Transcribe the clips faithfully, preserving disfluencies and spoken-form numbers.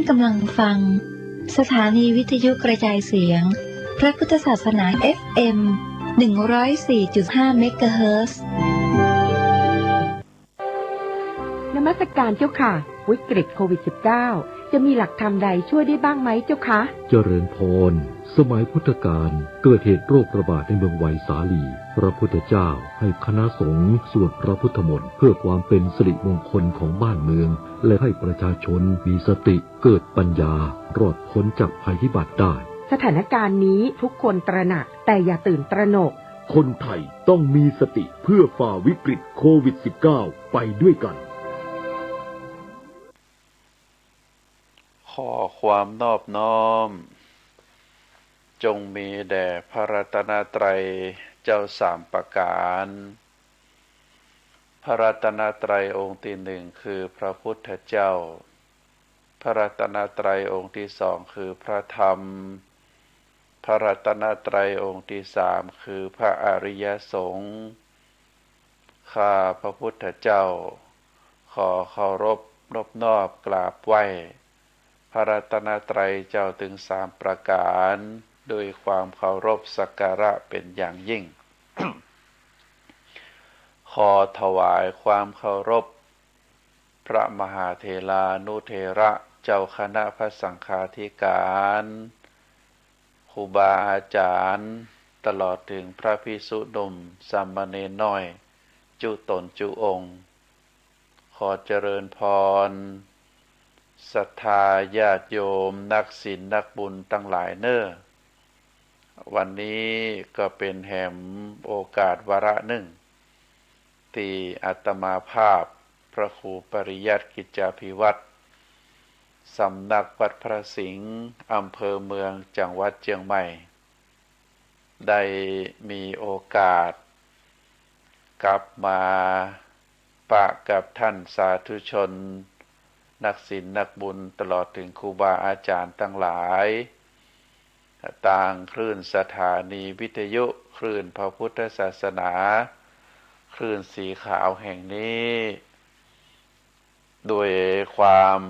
กำลังฟัง สถานีวิทยุกระจายเสียง พระพุทธศาสนา เอฟเอ็ม หนึ่งร้อยสี่จุดห้า เมกะเฮิรตซ์ นมัสการเจ้าค่ะ วิกฤตโควิด สิบเก้า จะมีหลักธรรมใดช่วยได้บ้างไหมเจ้าคะ เจริญพร สมัยพุทธกาลเกิดเหตุโรคระบาดในเมืองไวสาลี พระพุทธเจ้าให้คณะสงฆ์สวดพระพุทธมนต์เพื่อความเป็นสิริมงคลของบ้านเมือง และให้ประชาชนมีสติเกิดปัญญารอดพ้นจากภัยพิบัติได้ สถานการณ์นี้ทุกคนตระหนัก แต่อย่าตื่นตระหนก คนไทยต้องมีสติเพื่อฝ่าวิกฤตโควิด สิบเก้า ไปด้วยกัน ขอความนอบน้อม จงมีแด่พระรัตนตรัยเจ้าสามประการ พระรัตนตรัยองค์ที่หนึ่งคือพระพุทธเจ้า พระรัตนตรัยองค์ที่สองคือพระธรรม พระรัตนตรัยองค์ที่สามคือพระอริยสงฆ์ ข้าพระพุทธเจ้า ขอเคารพนบนอบกราบไหว้ พระรัตนตรัยเจ้าตึงสามประการ ด้วยความเคารพสักการะเป็นอย่างยิ่ง ขอถวายความเคารพ พระมหาเถรานุเถระเจ้าคณะพระสังฆาธิการ ครูบาอาจารย์ ตลอดถึงพระภิกษุหนุ่มสามเณรน้อย จุตนจุองค์ ขอเจริญพร ศรัทธาญาติโยมนักศีลนักบุญตังหลายเน่อ วันนี้ก็เป๋นแหมโอกาสวาระนึ่ง ตี้อาตมาภาพพระครูปริยัติกิจจาภิวัฒน์ สำนักวัดพระสิงห์ อำเภอเมือง จังหวัดเจียงใหม่ ได้มีโอกาสกลับมาปะกับท่านสาธุชน นักศีลนักบุญ ตลอดถึงครูบาอาจารย์ตังหลาย ตางคลื่นสถานีวิทยุ คลื่นพระพุทธศาสนา คลื่นสีขาวแห่งนี้ ด้วยความ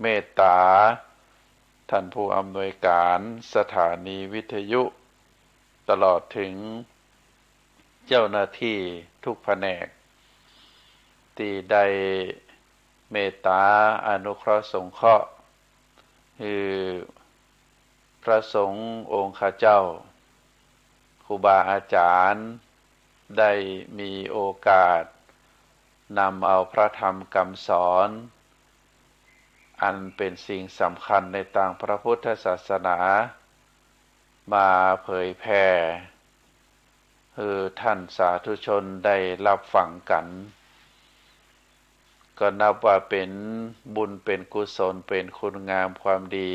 เมตตา ท่านผู้อำนวยการสถานีวิทยุ ตลอดถึงเจ้าหน้าที่ทุกแผนก ตี้ได้เมตตาอนุเคราะห์สงเคราะห์ หื้อพระสงฆ์องค์ข้าเจ้า ครูบาอาจารย์ ได้มีโอกาสนำเอาพระธรรมกำสอน อันเป๋นสิ่งสำคัญในตางพระพุทธศาสนา มาเผยแผ่ หื้อท่านสาธุชนได้รับฟังกั๋น ก็นับว่าเป๋นบุญเป๋นกุศล เป๋นคุณงามความดี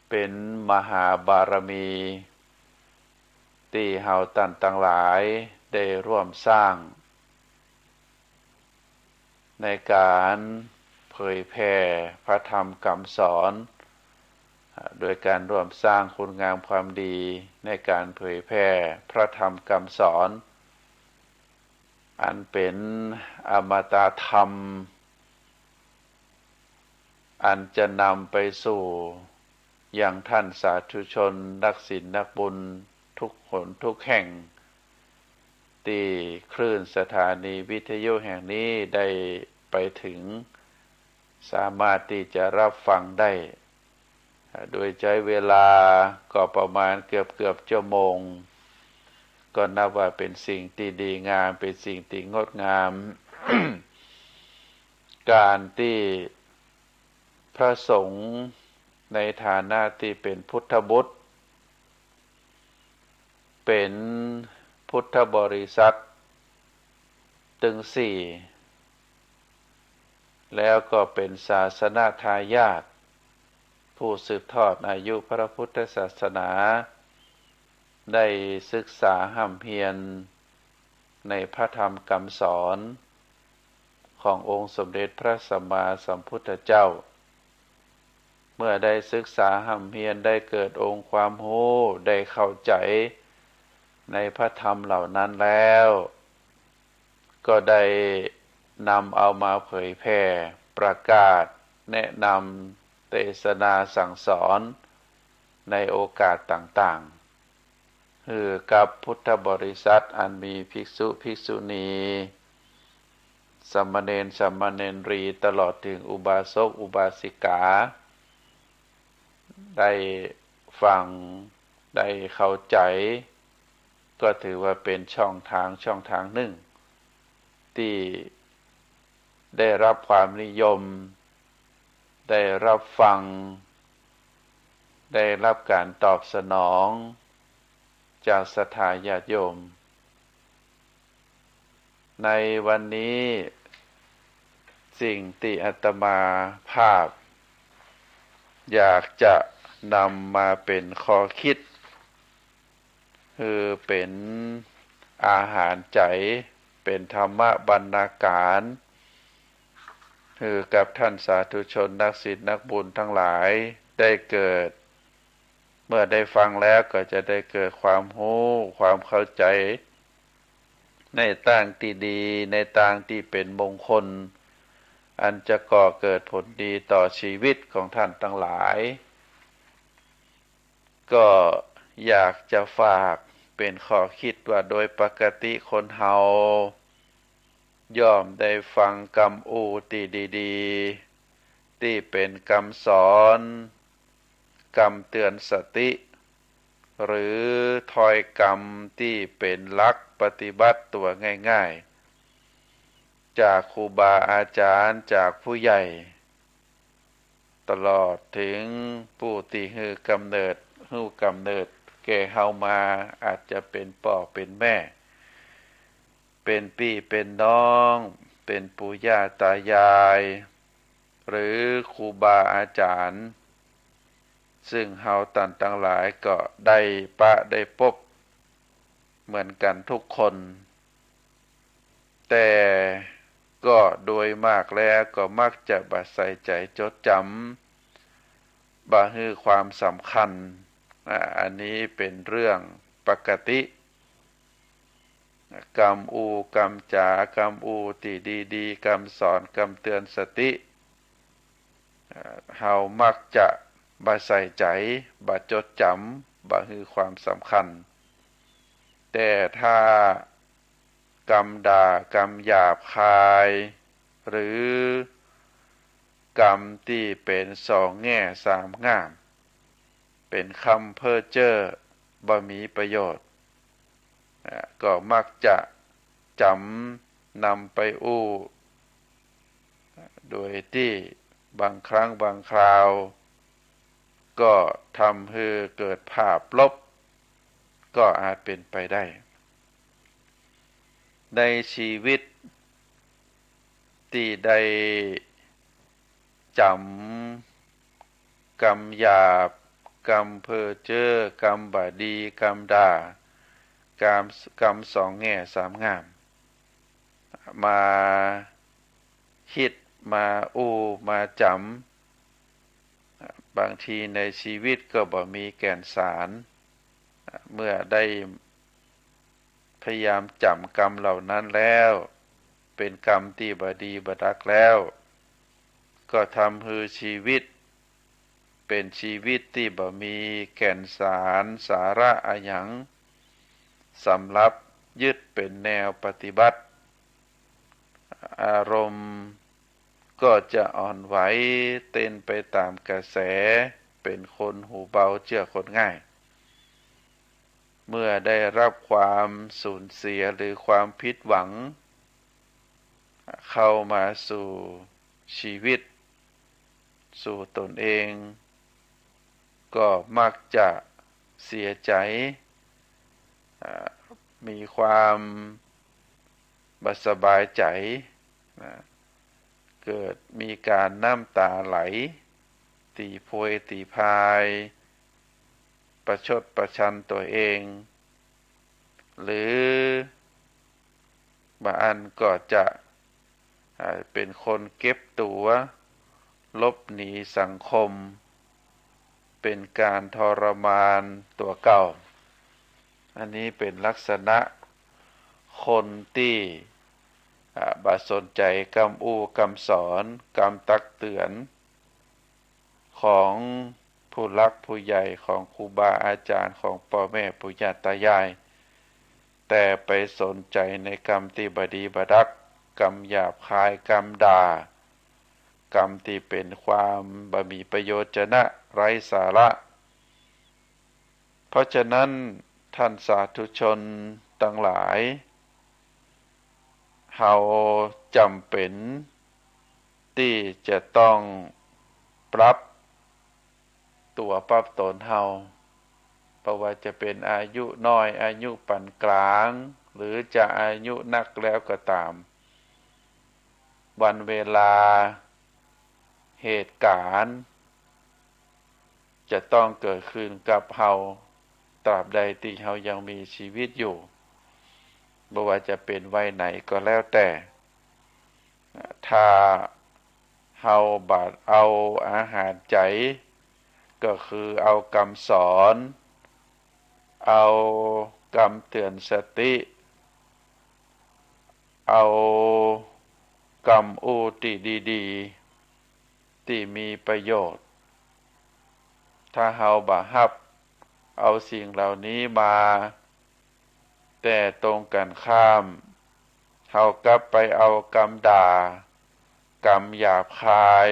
เป๋นมหาบารมี ตี้เฮาต้านตังหลายได้ร่วมสร้าง ในก๋านเผยแผ่พระธรรมกำสอน โดยก๋านร่วมสร้างคุณงามความดีในก๋านเผยแผ่พระธรรมกำสอน อันเป๋นอมตะธรรม อันจะนำไปสู่ยังท่านสาธุชนนักศีลนักบุญทุกหนทุกแห่ง ตี้คลื่นสถานีวิทยุแห่งนี้ได้ไปถึง สามารถตี้จะรับฟังได้ โดยใจ๊เวลาก็ประมาณเกือบๆ ชั่วโมง ก็นับว่าเป๋นสิ่งตี้ดีงาม เป๋นสิ่งตี้งดงาม ก๋านตี้พระสงฆ์ในฐานะตี้เป๋นพุทธบุตร เป๋นพุทธบริษัทตึงสี่ แล้วก็เป๋นศาสนทายาท ผู้สืบทอดอายุพระพุทธศาสนา ได้ศึกษาฮ่ำเฮียนในพระธรรมกำสอนขององค์สมเด็จพระสัมมาสัมพุทธเจ้า เมื่อได้ศึกษาฮ่ำเฮียน ได้เกิดองค์ความฮู้ ได้เข้าใจ๋ในพระธรรมเหล่านั้นแล้ว ก็ได้นำเอามาเผยแผ่ประกาศ แนะนำเตสนาสั่งสอนในโอกาสต่างๆ หื้อกับพุทธบริษัทอันมีภิกษุภิกษุณี สามเณรสามเณรี ตลอดเถิงอุบาสกอุบาสิกา ได้ฟัง ได้เข้าใจ๋ ก็ถือว่าเป๋นช่องตาง ช่องตางนึ่ง ตี้ได้ฮับความนิยม ได้ฮับฟัง ได้ฮับก๋านตอบสนอง จากศรัทธาญาติโยม ในวันนี้สิ่งตี้อาตมาภาพ อยากจะนำมาเป๋นข้อกึ๊ด หื้อเป๋นอาหารใจ๋ เป๋นธรรมบรรณาการ หื้อกับต้านสาธุชนนักศีลนักบุญตังหลายได้เกิด เมื่อได้ฟังแล้วก็จะได้เกิดความฮู้ ความเข้าใจ๋ ในตางตี้ดี ในตางตี้เป๋นมงคล อันจะก่อเกิดผลดีต่อชีวิตของต้านตังหลาย ก็อยากจะฝากเป๋นข้อกึ๊ดว่า โดยปกติคนเฮาย่อมได้ฟังกำอู้ตี้ดีๆ ตี้เป๋นกำสอน กำเตือนสติ หรือถ้อยกำตี้เป๋นหลักปฏิบัติตั๋วง่ายๆ จากครูบาอาจ๋ารย์ จากผู้ใหญ่ ตลอดเถิงผู้ตี้หื้อกำเนิด หื้อกำเนิดแก่เฮามา อาจจะเป๋นป้อเป๋นแม่ เป๋นปี้เป๋นน้อง เป๋นปู่ย่าต๋ายาย หรือครูบาอาจ๋ารย์ ซึ่งเฮาต้านตังหลายก็ได้ปะได้ปบเหมือนกั๋นกู้คน แต่ก็โดยมากแล้วก็มักจะบ่ใส่ใจ๋จดจ๋ำ บ่หื้อความสำคัญ อ่า อันนี้เป๋นเรื่องปกติ กำอู้กำจ๋า กำอู้ตี้ดีๆ กำสอน กำเตือนสติ เอ่อ เฮามักจะบ่ใส่ใจ๋ บ่จดจ๋ำ บ่หื้อความสำคัญ แต่ถ้ากำด่า กำหยาบคาย หรือกำตี้เป๋นสองแง่สามง่าม เป๋นกำเพ้อเจ้อ บ่มีประโยชน์ อ่า ก็มักจะจ๋ำนำไปอู้ โดยตี้บางครั้งบางคราว ก็ทำหื้อเกิดภาพลบ ก็อาจเป๋นไปได้ ในชีวิตตี้ได้จ๋ำกำหยาบ กำเพ้อเจ้อ กำบ่ดี กำด่า กำ กำสองแง่สามง่าม มาฮิต มาอู้ มาจ๋ำ บางทีในชีวิตก็บ่มีแก่นสาร เมื่อได้พยายามจ๋ำกำเหล่านั้นแล้ว เป๋นกำตี้บ่ดีบ่ดักแล้ว ก็ทำหื้อชีวิต เป๋นชีวิตตี้บ่มีแก่นสาร สาระอะหยัง สำหรับยึดเป๋นแนวปฏิบัติ อารมณ์ก็จะอ่อนไหว เต้นไปต๋ามกระแส เป๋นคนหูเบาเจื้อคนง่าย เมื่อได้ฮับความสูญเสียหรือความผิดหวัง เข้ามาสู่ชีวิต สู่ตนเอง ก็มักจะเสียใจ๋ อ่า มีความบ่สบายใจ๋ นะ เกิดมีก๋านน้ำต๋าไหล ตี๋โพยตี๋พาย ประชดประชันตั๋วเอง หรือบางอันก็จะ อ่า เป๋นคนเก็บตั๋ว หลบหนีสังคม เป๋นก๋านทรมานตั๋วเก่า อันนี้เป๋นลักษณะคนตี้ อ่า บ่สนใจ๋กำอู้กำสอน กำตักเตือน ของผู้หลักผู้ใหญ่ ของครูบาอาจ๋ารย์ ของป้อแม่ปู่ย่าต๋ายาย แต่ไปสนใจ๋ในกำตี้บ่ดีบ่ดัก กำหยาบคาย กำด่า กำตี้เป๋นความบ่มีประโยชน์จะนะ ไร้สาระ เพราะฉะนั้นท่านสาธุชนตังหลาย เฮาจ๋ำเป๋นตี้จะต้องปรับตั๋วปรับต๋นเฮา บ่ว่าจะเป๋นอายุน้อย อายุปานก๋าง หรือจะอายุนักแล้วก็ต๋าม วันเวลา เหตุก๋ารณ์ จะต้องเกิดขึ้นกับเฮา ตราบใดตี้เฮายังมีจีวิตอยู่ บ่ว่าจะเป๋นวัยไหนก็แล้วแต่ ถ้าเฮาบ่เอาอาหารใจ๋ ก็คือเอากำสอน เอากำเตื๋อนสติ เอากำอู้ตี้ดีๆ ตี้มีประโยชน์ ถ้าเฮาบ่ฮับเอาสิ่งเหล่านี้มา แต่ตรงกั๋นข้าม เฮากลับไปเอากำด่า กำหยาบคาย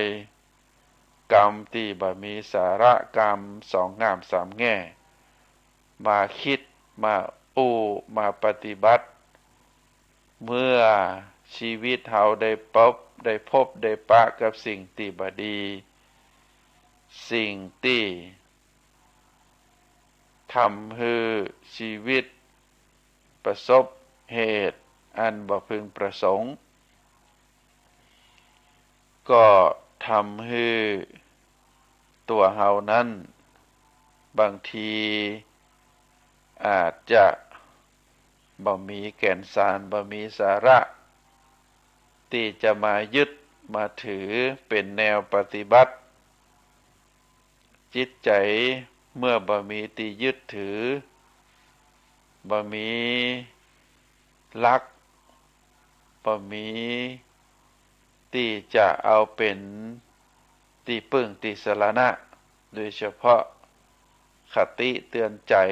กำตี้บ่มีสาระ กำสองง่ามสามแง่ มาคิด มาอู้ มาปฏิบัติ เมื่อจีวิตเฮาได้ปบ ได้พบ ได้ปะกับสิ่งตี้บ่ดี สิ่งตี้ทำหื้อจีวิตประสบเหตุอันบ่พึงประสงค์ ก็ทำหื้อตั๋วเฮานั้น บางทีอาจจะบ่มีแก่นสาร บ่มีสาระ ตี้จะมายึดมาถือเป๋นแนวปฏิบัติ จิตใจ๋เมื่อบ่มีตี้ยึดถือ บ่มีหลัก บ่มีตี้จะเอาเป๋นตี้ปึ้งตี้สรณะ โดยเฉพาะคติเตื๋อนใจ๋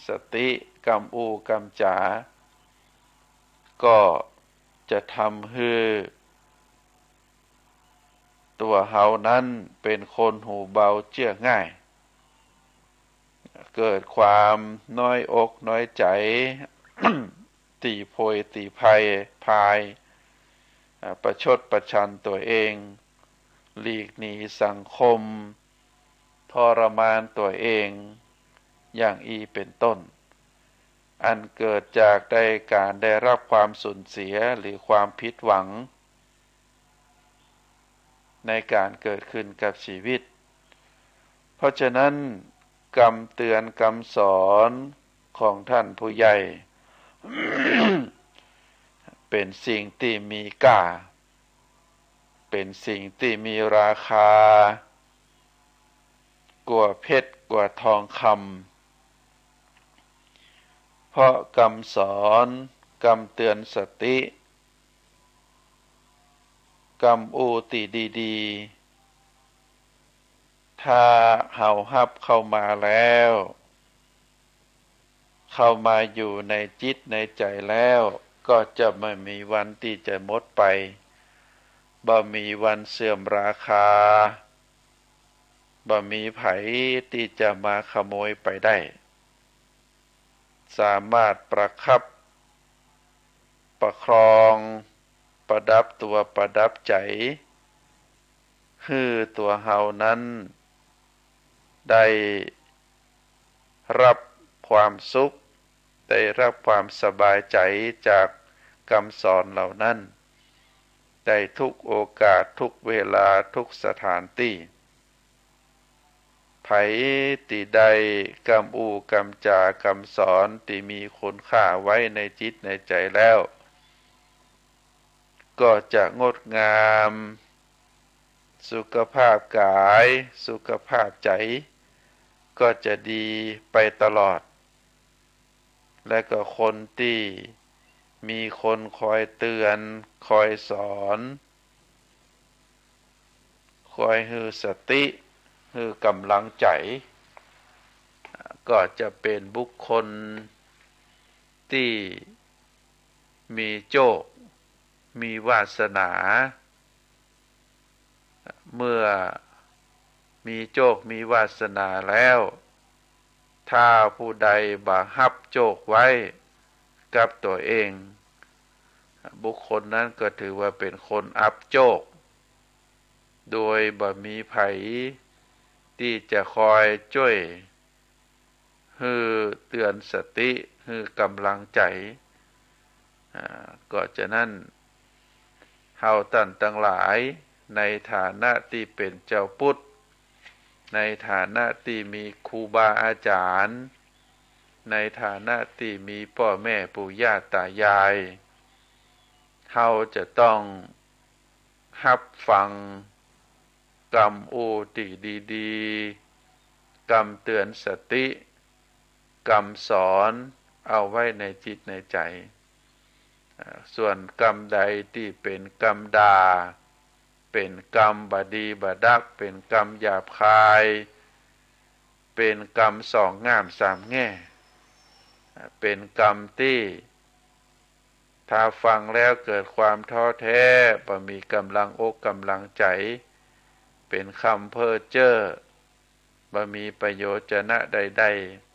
สติ กำอู้กำจ๋า ก็จะทำหื้อตั๋วเฮานั้นเป๋นคนหูเบาเจื้อง่าย เกิดความน้อยอกน้อยใจ๋ ตี๋โพยตี๋ภัย พาย อ่า ประชดประชันตั๋วเอง หลีกหนีสังคม ทรมานตั๋วเอง อย่างอี้เป๋นต้น อันเกิดจากได้ก๋านได้ฮับความสูญเสียหรือความผิดหวัง ในก๋านเกิดขึ้นกับจีวิต เพราะฉะนั้น กำเตื๋อนกำสอนของต้านผู้ใหญ่ เป๋นสิ่งตี้มีก้า เป๋นสิ่งตี้มีราคา กว่าเพชรกว่าทองคำ เพราะกำสอน กำเตื๋อนสติ กำอู้ตี้ดีๆ ถ้าเฮาฮับเข้ามาแล้ว เข้ามาอยู่ในจิตในใจ๋แล้ว ก็จะบ่มีวันตี้จะหมดไป บ่มีวันเสื่อมราคา บ่มีใผตี้จะมาขโมยไปได้ สามารถประคับประคอง ประดับตั๋วประดับใจ๋ หื้อตั๋วเฮานั้น ได้ฮับความสุข ได้ฮับความสบายใจ๋จากกำสอนเหล่านั้น ได้ทุกโอกาส ทุกเวลา ทุกสถานตี้ ใผตี้ได้กำอู้กำจ๋ากำสอนตี้มีคุณค่าไว้ในจิตในใจ๋แล้ว ก็จะงดงาม สุขภาพก๋าย สุขภาพใจ๋ ก็จะดีไปตลอด และก็คนตี้มีคนคอยเตื๋อน คอยสอน คอยหื้อสติ หื้อก๋ำลังใจ๋ ก็จะเป๋นบุคคลตี้มีโจค มีวาสนา เมื่อมีโจค มีวาสนาแล้ว ถ้าผู้ใดบ่ฮับโจคไว้กับตั๋วเอง บุคคลนั้นก็ถือว่าเป๋นคนอับโจค โดยบ่มีใผตี้จะคอยจ้วย หื้อเตื๋อนสติ หื้อก๋ำลังใจ๋ อ่า ก็ฉะนั้น เฮาต้านตังหลาย ในฐานะตี้เป๋นจาวปุทธ ในฐานะตี้มีครูบาอาจ๋ารย์ ในฐานะตี้มีป้อแม่ปู่ย่าต๋ายาย เฮาจะต้องฮับฟัง กำอู้ตี้ดีๆ กำเตื๋อนสติ กำสอนเอาไว้ในจิตในใจ๋ อ่า ส่วนกำใดตี้เป๋นกำด่า เป๋นกำบ่ดีบ่ดัก เป๋นกำหยาบคาย เป๋นกำสองง่ามสามแง่ อ่า เป๋นกำตี้ ถ้าฟังแล้วเกิดความท้อแท้ บ่มีก๋ำลังอกก๋ำลังใจ๋ เป๋นกำเพ้อเจ้อ บ่มีประโยชน์จะนะใด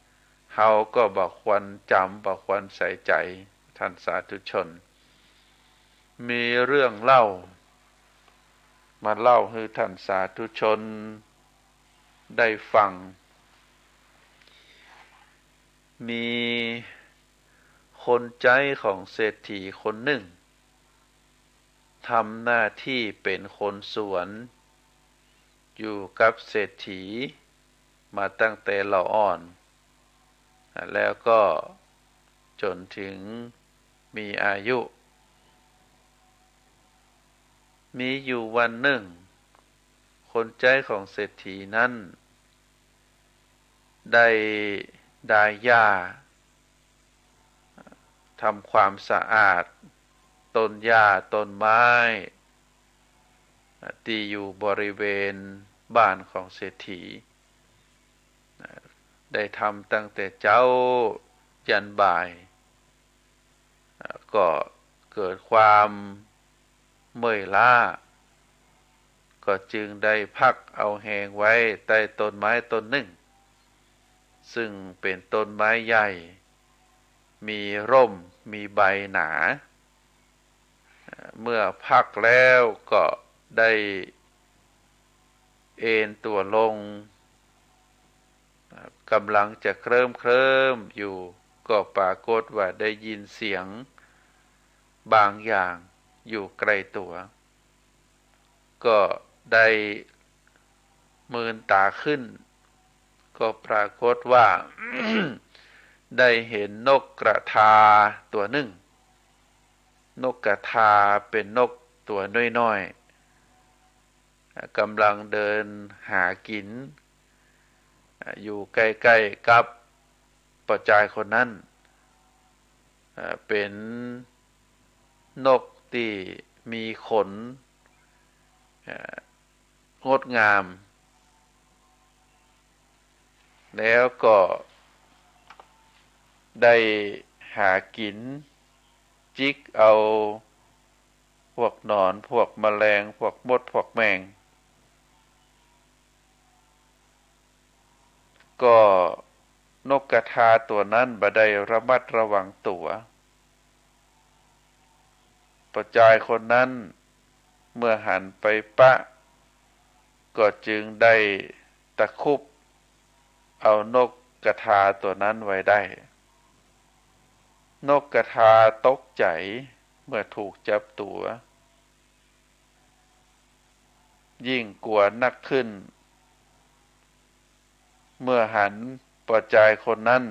ๆ เฮาก็บ่ควรจ๋ำ บ่ควรใส่ใจ๋ ท่านสาธุชน มีเรื่องเล่า มาเล่าหื้อท่านสาธุชนได้ฟัง มีคนใจ๊ของเศรษฐีคนนึ่ง ทำหน้าตี้เป๋นคนสวน อยู่กับเศรษฐีมาตั้งแต่ละอ่อน แล้วก็จ๋นถึงมีอายุ มีอยู่วันนึ่ง คนใจ๊ของเศรษฐีนั้น ได้ดายหญ้า ทำความสะอาดต้นหญ้าต้นไม้ ตี้อยู่บริเวณบ้านของเศรษฐี ได้ทำตั้งแต่เจ๊ายันบ่าย ก็เกิดความเมื่อยล้า ก็จึงได้พักเอาแฮงไว้ใต้ต้นไม้ต้นนึ่ง ซึ่งเป๋นต้นไม้ใหญ่ มีร่ม มีใบหนา เมื่อพักแล้วก็ได้เอนตั๋วลง ก๋ำลังจะเคลิ้มเคลิ้มอยู่ ก็ปรากฏว่าได้ยินเสียงบางอย่างอยู่ใก้ตั๋ว ก็ได้มืนต๋าขึ้น ก็ปรากฏว่า ได้เห็นนกกระทาตั๋วนึ่ง นกกระทาเป๋นนกตั๋วน้อยๆ ก๋ำลังเดินหากิ๋น อยู่ใก้ๆ กับป้อจายคนนั้น เป๋นนกตี้มีขน งดงาม แล้วก็ได้หากิ๋น จิกเอาพวกหนอน พวกแมลง พวกมด พวกแมง ก็นกกระทาตั๋วนั้นบ่ได้ระมัดระวังตั๋ว ป้อจายคนนั้นเมื่อหันไปปะ ก็จึงได้ตะคุบเอานกกระทาตั๋วนั้นไว้ได้ นกกระทาตกใจ๋เมื่อถูกจับตั๋ว ยิ่งกั๋วนักขึ้น เมื่อหันป้อจายคนนั้น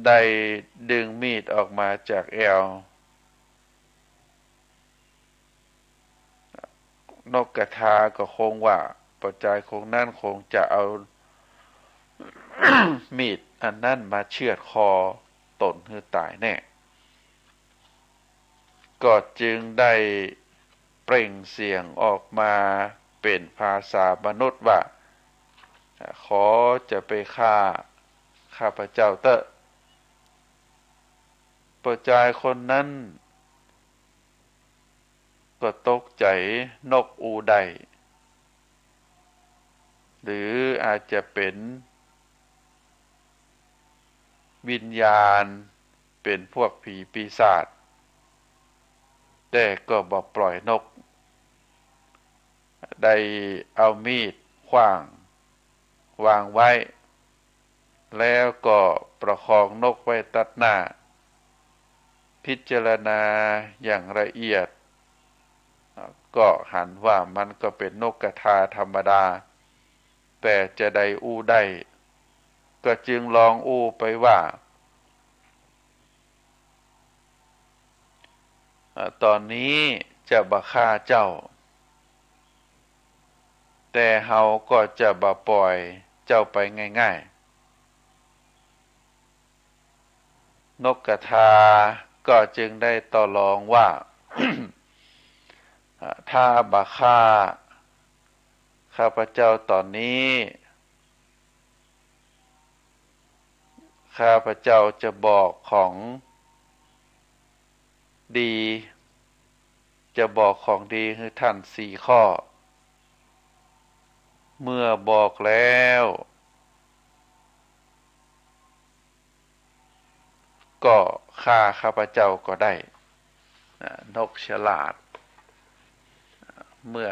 ได้ดึงมีดออกมาจากแอว นกกระทาก็คงว่าป้อจายคนนั้นคงจะเอา มีดอันนั้นมาเฉือดคอตนหื้อต๋ายแน่ ก็จึงได้เปล่งเสียงออกมา เป๋นภาษามนุษย์ว่า ขอจะไปฆ่าข้าพเจ้าเต๊อะ ป้อจายคนนั้นก็ตกใจ๋นกอู้ได้ หรืออาจจะเป๋นวิญญาณ เป๋นพวกผีปีศาจ แต่ก็บ่ปล่อยนก ได้เอามีดขว้างวางไว้ แล้วก็ประคองนกไว้ตัดหน้า พิจารณาอย่างละเอียด ก็หันว่ามันก็เป๋นนกกระทาธรรมดา แต่จะใดอู้ได้ ก็จึงลองอู้ไปว่า อ่า ต๋อนนี้จะบ่ฆ่าเจ้า แต่เฮาก็จะบ่ปล่อยเจ้าไปง่ายๆ นกกระทาก็จึงได้ต่อรองว่า อ่า ถ้าบ่ฆ่าข้าพเจ้าต๋อนนี้ ข้าพเจ้าจะบอกของดี จะบอกของดีหื้อท่านสี่ข้อ เมื่อบอกแล้ว ก็ฆ่าข้าพเจ้าก็ได้ อ่า นกฉลาด เมื่อ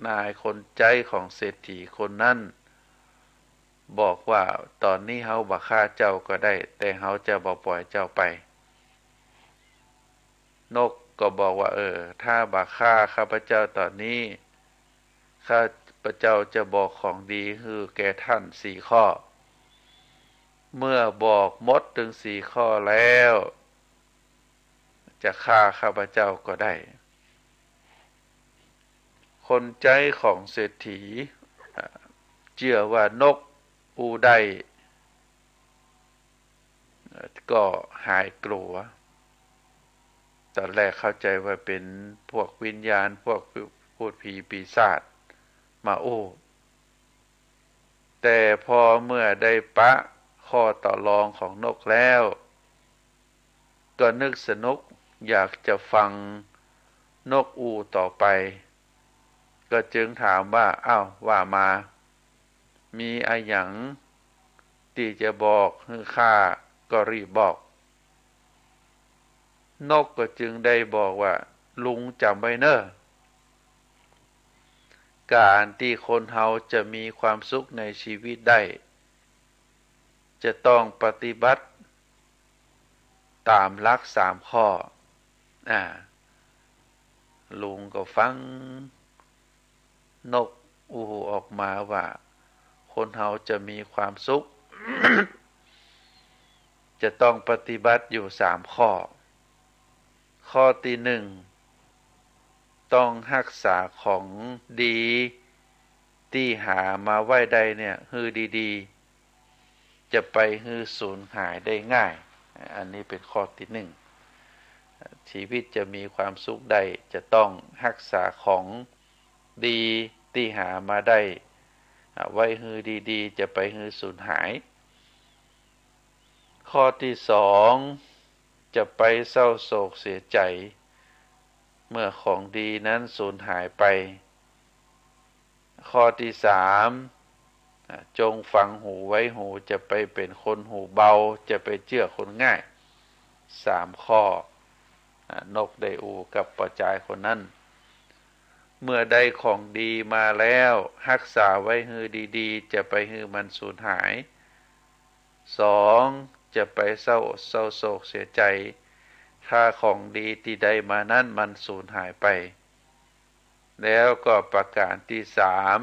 นายคนใจ๊ของเศรษฐีคนนั้นบอกว่า ต๋อนนี้เฮาบ่ฆ่าเจ้าก็ได้ แต่เฮาจะบ่ปล่อยเจ้าไป นกก็บอกว่า เออ ถ้าบ่ฆ่าข้าพเจ้าต๋อนนี้ ข้าพเจ้าจะบอกของดีหื้อแก่ท่านสี่ข้อ เมื่อบอกหมดตึงสี่ข้อแล้ว จะฆ่าข้าพเจ้าก็ได้ คนใจ๊ของเศรษฐี อ่า เจื้อว่านกอู้ได้ ก็หายกลัว ต๋อนแรกเข้าใจ๋ว่าเป๋นพวกวิญญาณ พวกพูดผีปีศาจมาอู้ แต่พอเมื่อได้ปะข้อต่อรองของนกแล้ว ก็นึกสนุกอยากจะฟังนกอู้ต่อไป ก็จึงถามว่า อ้าว ว่ามา มีอะหยังตี้จะบอกหื้อข้าก็รีบบอก นกก็จึงได้บอกว่า ลุงจ๋ำไว้เน่อ ก๋านตี้คนเฮาจะมีความสุขในชีวิตได้ จะต้องปฏิบัติต๋ามหลักสามข้อ อ่า ลุงก็ฟังนกอู้ออกมาว่า คนเฮาจะมีความสุข จะต้องปฏิบัติอยู่สามข้อ ข้อตี้นึ่ง ต้องฮักษาของดีตี้หามาไว้ได้เนี่ย หื้อดีๆ จะไปหื้อสูญหายได้ง่าย อันนี้เป๋นข้อตี้นึ่ง ชีวิตจะมีความสุขได้ จะต้องฮักษาของดีตี้หามาได้ อ่า ไว้หื้อดีๆ จะไปหื้อสูญหาย ข้อตี้สอง จะไปเศร้าโศกเสียใจ๋ เมื่อของดีนั้นสูญหายไป ข้อตี้สาม อ่า จงฝังหูไว้หู จะไปเป๋นคนหูเบา จะไปเจื้อคนง่าย สามข้อ อ่า นกได้อู้กับป้อจายคนนั้น เมื่อได้ของดีมาแล้ว ฮักษาไว้หื้อดีๆ จะไปหื้อมันสูญหาย สอง จะไปเศร้า เศร้าโศกเสียใจ๋ ถ้าของดีตี้ได้มานั้นมันสูญหายไป แล้วก็ประก๋านตี้สาม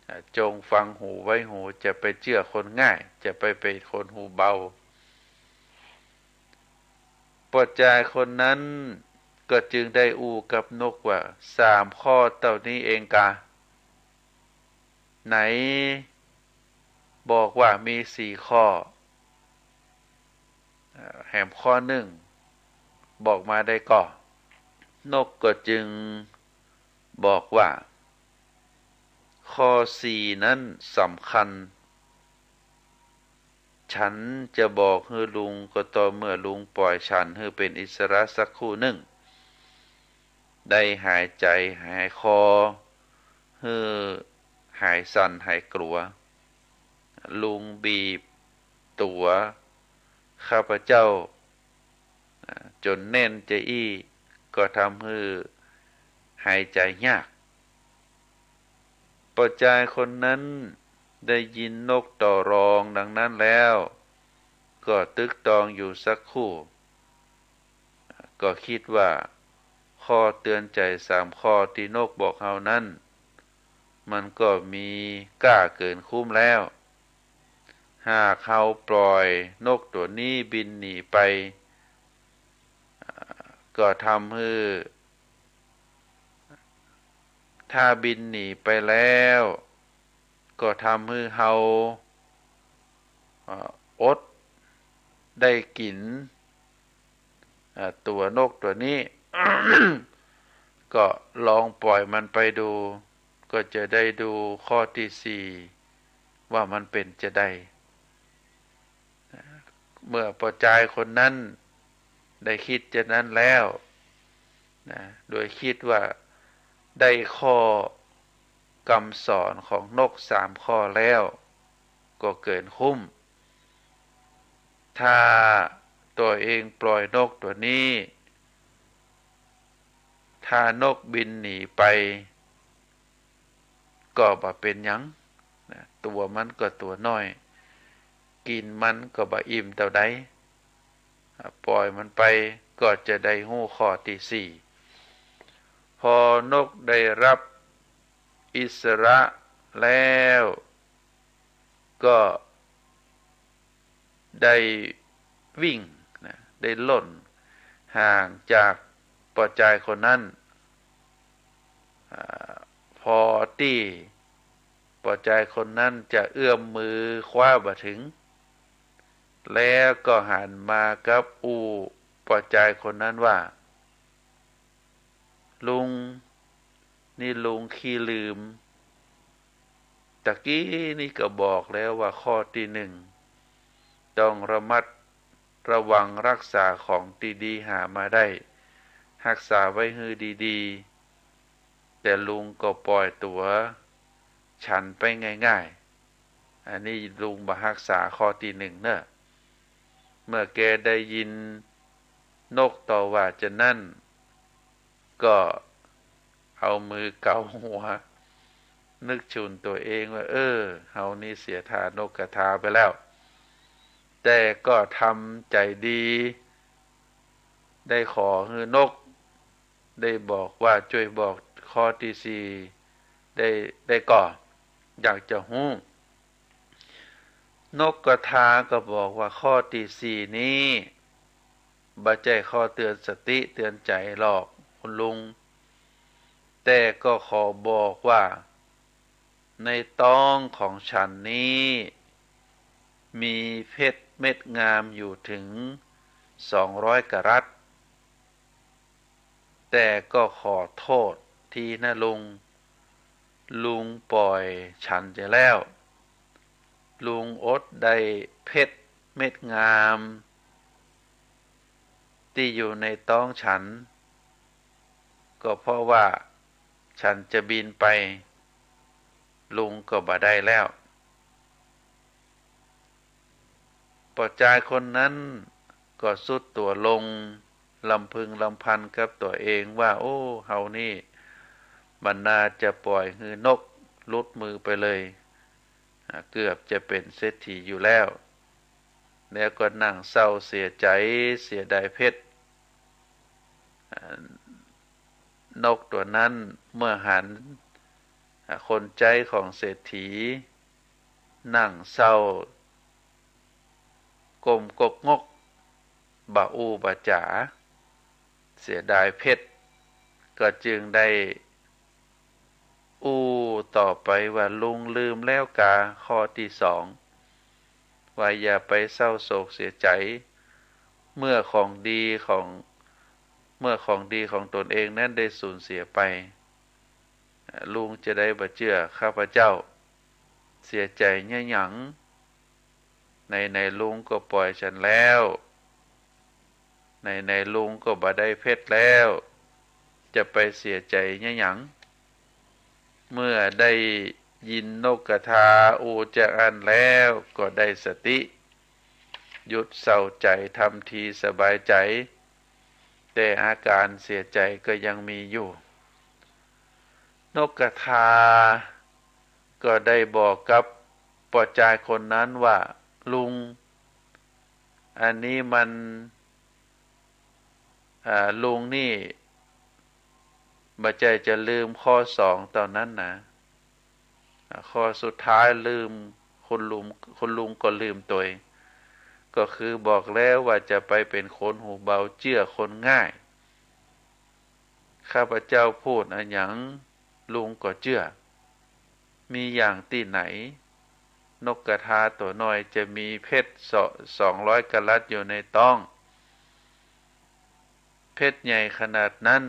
อ่า จงฝังหูไว้หู จะไปเจื้อคนง่าย จะไปเป๋นคนหูเบา ป้อจายคนนั้นก็จึงได้อู้กับนกว่า สามข้อเต้านี้เองกา ไหนบอกว่ามีสี่ข้อ อ่า แหมข้อนึ่งบอกมาได้ก่อ นกก็จึง บอกว่า ข้อสี่นั้นสำคัญ ฉันจะบอกหื้อลุงก็ต่อเมื่อลุงปล่อยฉันหื้อเป๋นอิสระสักครู่นึ่ง ได้หายใจ๋หายคอ หื้อหายสั่นหายกลัว ลุงบีบตั๋วข้าพเจ้า จ๋นแน่นจาอี้ ก็ทำหื้อหายใจ๋ยาก ป้อจายคนนั้นได้ยินนกต่อรองดังนั้นแล้ว ก็ตึกตองอยู่สักครู่ ก็กึ๊ดว่า ข้อเตื๋อนใจ๋สามข้อตี้นกบอกเฮานั้น มันก็มีก้าเกิ๋นคุ้มแล้ว หากเฮาปล่อยนกตั๋วนี้บินหนีไป ก็ทำหื้อ ถ้าบินหนีไปแล้ว ก็ทำหื้อเฮา เอ่อ อดได้กิ๋น เอ่อ ตั๋วนกตั๋วนี้ ก็ลองปล่อยมันไปดู ก็จะได้ดูข้อตี้สี่ ว่ามันเป๋นจาใด เมื่อป้อจายคนนั้นได้กึ๊ดจานั้นแล้วนะ โดยกึ๊ดว่าได้ข้อกำสอนของนกสามข้อแล้ว ก็เกิ๋นคุ้ม ถ้าตั๋วเองปล่อยนกตั๋วนี้ ถ้านกบินหนีไป ก็บ่เป๋นหยังนะ ตั๋วมันก็ตั๋วน้อย กิ๋นมันก็บ่อิ่มเต้าใด อ่ะ ปล่อยมันไป ก็จะได้ฮู้ข้อตี้สี่ พอนกได้ฮับอิสระแล้ว ก็ ได้วิ่งนะ ได้ล่นห่างจากป้อจายคนนั้น อ่า พอตี้ป้อจายคนนั้นจะเอื้อมมือคว้าบ่ถึง แล้วก็หันมากับอู้ป้อจายคนนั้นว่า ลุง นี่ลุงขี้ลืม ตะกี้นี่ก็บอกแล้วว่าข้อตี้นึ่ง ต้องระมัดระวังฮักษาของตี้ดีหามาได้ ฮักษาไว้หื้อดีๆ แต่ลุงก็ปล่อยตั๋วฉันไปง่ายๆ อันนี้ลุงบ่ฮักษาข้อตี้นึ่งเน่อ เมื่อแกได้ยินนกต่อว่าจานั้น ก็เอามือเกาหัว นึกชุนตั๋วเองว่า เออ เฮานี่เสียท่านกกระทาไปแล้ว แต่ก็ทำใจ๋ดี ได้ขอหื้อนก ได้บอกว่าจ้วยบอกข้อตี้สี่ ได้ ได้ก่อ อยากจะฮู้ นกกระทาก็บอกว่าข้อตี้สี่นี้ บ่ใจ้ข้อเตื๋อนสติเตื๋อนใจ๋หรอกคุณลุง แต่ก็ขอบอกว่า ในต๊องของฉันนี้ มีเพชรเม็ดงามอยู่เถิงสองร้อยกะรัต แต่ก็ขอโต้ษทีนะลุง ลุงปล่อยฉันเสียแล้ว ลุงอดได้เพชรเม็ดงาม ตี้อยู่ในต๊องฉัน ก็เพราะว่าฉันจะบินไป ลุงก็บ่ได้แล้ว ป้อจายคนนั้นก็ทรุดตั๋วลง รำพึงรำพันกับตั๋วเองว่า โอ้ เฮานี่บ่น่าจะปล่อยหื้อนกหลุดมือไปเลย อ่า เกือบจะเป๋นเศรษฐีอยู่แล้ว แล้วก็นั่งเศร้าเสียใจ๋ เสียดายเพชร อ่า นกตั๋วนั้นเมื่อหัน อ่า คนใจ๊ของเศรษฐี นั่งเศร้า ก้มกกงก บ่อู้บ่จ๋า เสียดายเพชร ก็จึงได้อู้ต่อไปว่า ลุงลืมแล้วกา ข้อตี้สอง ว่าอย่าไปเศร้าโศกเสียใจ๋ เมื่อของดีของ เมื่อของดีของตนเองนั้นได้สูญเสียไป ลุงจะได้บ่เจื้อข้าพเจ้า เสียใจ๋เยียะหยัง ไหนๆ ลุงก็ป่อยฉันแล้ว ไหนๆ ลุงก็บ่ได้เพชรแล้ว จะไปเสียใจ๋เยียะหยัง เมื่อได้ยินนกกระทาอู้จาอั้นแล้ว ก็ได้สติ หยุดเศร้าใจ๋ ทำทีสบายใจ๋ แต่อาก๋านเสียใจ๋ก็ยังมีอยู่ นกกระทาก็ได้บอกกับป้อจายคนนั้นว่า ลุง อันนี้มัน อ่า ลุงนี่บ่ใจ้จะลืมข้อสองเต้านั้นนะ อ่า ข้อสุดท้ายลืม คุณลุง คุณลุงก็ลืมตวย ก็คือบอกแล้วว่าจะไปเป๋นคนหูเบา เจื้อคนง่าย ข้าพเจ้าพูดอะหยัง ลุงก็เจื้อ มีอย่างตี้ไหน นกกระทาตั๋วน้อยจะมีเพชรสองร้อยกะรัตอยู่ในต๊อง เพชรใหญ่ขนาดนั้น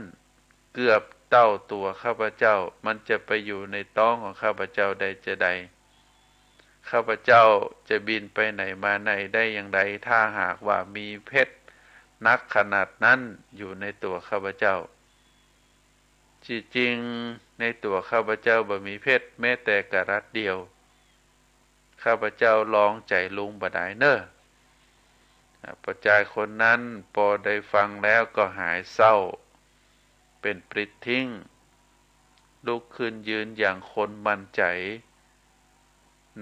เกือบเต้าตั๋วข้าพเจ้า มันจะไปอยู่ในต๊องของข้าพเจ้าได้จาใด ข้าพเจ้าจะบินไปไหนมาไหนได้อย่างไร ถ้าหากว่ามีเพชรหนักขนาดนั้นอยู่ในตั๋วข้าพเจ้า ตี้จริงในตั๋วข้าพเจ้าบ่มีเพชรแม้แต่กะรัตเดียว ข้าพเจ้าลองใจ๋ลุงบ่ดายเน่อ อ่า ป้อจายคนนั้นปอได้ฟังแล้วก็หายเศร้า เป๋นปลิดทิ้ง ลุกขึ้นยืนอย่างคนมั่นใจ๋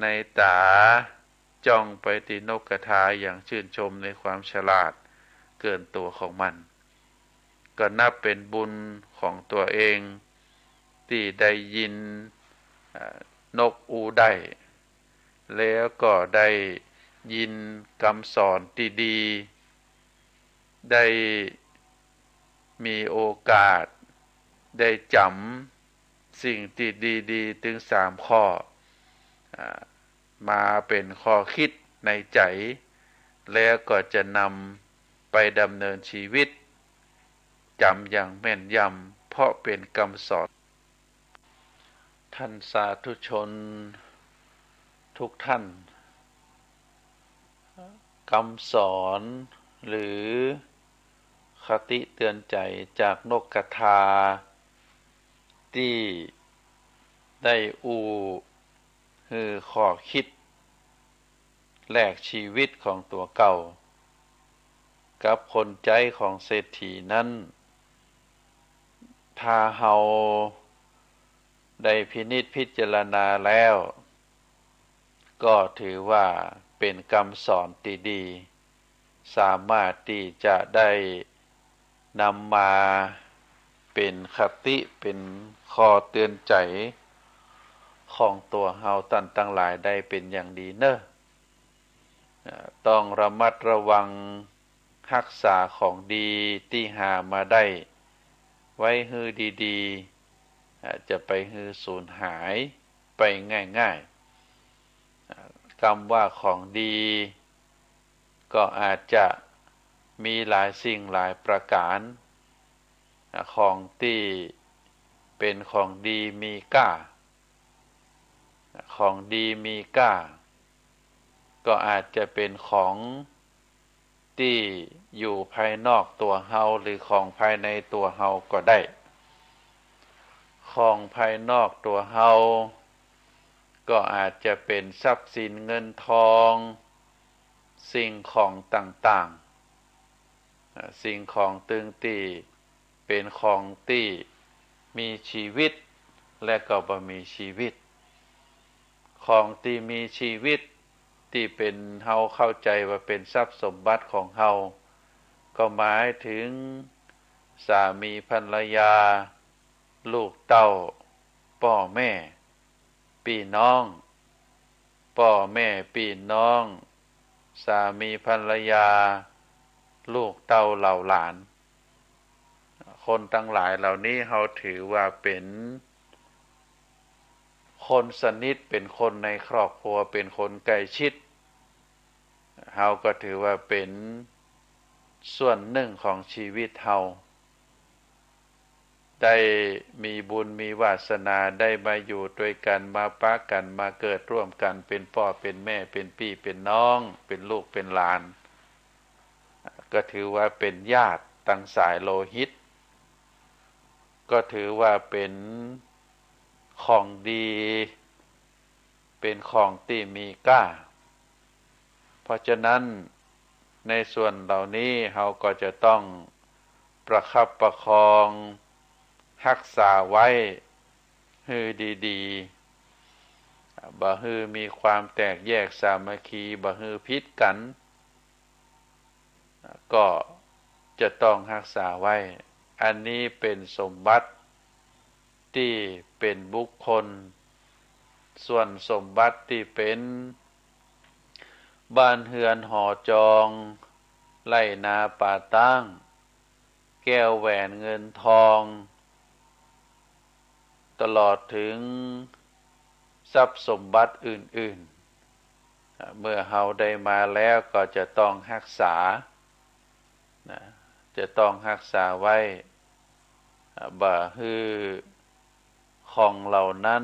ในต๋าจ้องไปตี้นกกระทาอย่างจื้นชมในความฉลาดเกินตั๋วของมัน ก็นับเป๋นบุญของตั๋วเอง ตี้ได้ยิน อ่า นกอู้ได้ แล้วก็ได้ยินกำสอนตี้ดี ได้มีโอกาสได้จ๋ำสิ่งตี้ดีๆ ตึงสามข้อ อ่า มาเป๋นข้อคิดในใจ๋ แล้วก็จะนำไปดำเนินชีวิต จ๋ำอย่างแม่นยำ เพราะเป๋นกำสอน ท่านสาธุชนทุกท่าน กำสอนหรือคติเตือนใจ๋จากนกกระทา ตี้ได้อู้ หื้อข้อคิดแลกชีวิตของตั๋วเก่า กับคนใจ๊ของเศรษฐีนั้น ถ้าเฮาได้พินิจพิจารณาแล้ว ก็ถือว่าเป๋นกำสอนตี้ดี สามารถตี้จะได้นำมาเป๋นคติ เป๋นข้อเตือนใจ๋ของตั๋วเฮาต้านตังหลายได้เป๋นอย่างดีเน่อ อ่า ต้องระมัดระวังฮักษาของดีตี้หามาได้ไว้หื้อดีๆ อ่า จะไปหื้อสูญหายไปง่ายๆ อ่า กำว่าของดี ก็อาจจะมีหลายสิ่งหลายประก๋าน ของตี้เป๋นของดีมีก้า ของดีมีก้า ก็อาจจะเป๋นของตี้อยู่ภายนอกตั๋วเฮา หรือของภายในตั๋วเฮาก็ได้ ของภายนอกตั๋วเฮา ก็อาจจะเป๋นทรัพย์สินเงินทอง สิ่งของต่างๆ อ่า สิ่งของตึงตี้เป๋นของตี้มีชีวิต และก็บ่มีชีวิต ของตี้มีชีวิต ตี้เป๋น เฮาเข้าใจ๋ว่าเป๋นทรัพย์สมบัติของเฮา ก็หมายเถิงสามีภรรยา ลูกเต้า ป้อแม่ ปี้น้อง ป้อแม่ปี้น้อง สามีภรรยา ลูกเต้าเหล่าหลาน คนตังหลายเหล่านี้เฮาถือว่าเป๋นคนสนิท เป๋นคนในครอบครัว เป๋นคนใกล้ชิด เฮาก็ถือว่าเป๋นส่วนนึ่งของชีวิตเฮา ได้มีบุญมีวาสนาได้มาอยู่ตวยกั๋น มาปะกั๋น มาเกิดร่วมกั๋น เป๋นป้อเป๋นแม่ เป๋นปี้เป๋นน้อง เป๋นลูกเป๋นหลาน ก็ถือว่าเป๋นญาติตังสายโลหิต ก็ถือว่าเป๋นของดี เป๋นของตี้มีก้า เพราะฉะนั้นในส่วนเหล่านี้เฮาก็จะต้องประคับประคอง ฮักษาไว้หื้อดีๆ บ่หื้อมีความแตกแยกสามัคคี บ่หื้อผิดกั๋น ก็จะต้องฮักษาไว้ อันนี้เป๋นสมบัติตี้เป๋นบุคคล ส่วนสมบัติตี้เป๋นบ้านเฮือนหอจอง ไฮ่นาป่าต๊าง แก้วแหวนเงินทอง ตลอดเถิงทรัพย์สมบัติอื่นๆ เมื่อเฮาได้มาแล้วก็จะต้องฮักษา นะ จะต้องฮักษาไว้ บ่หื้อของเหล่านั้น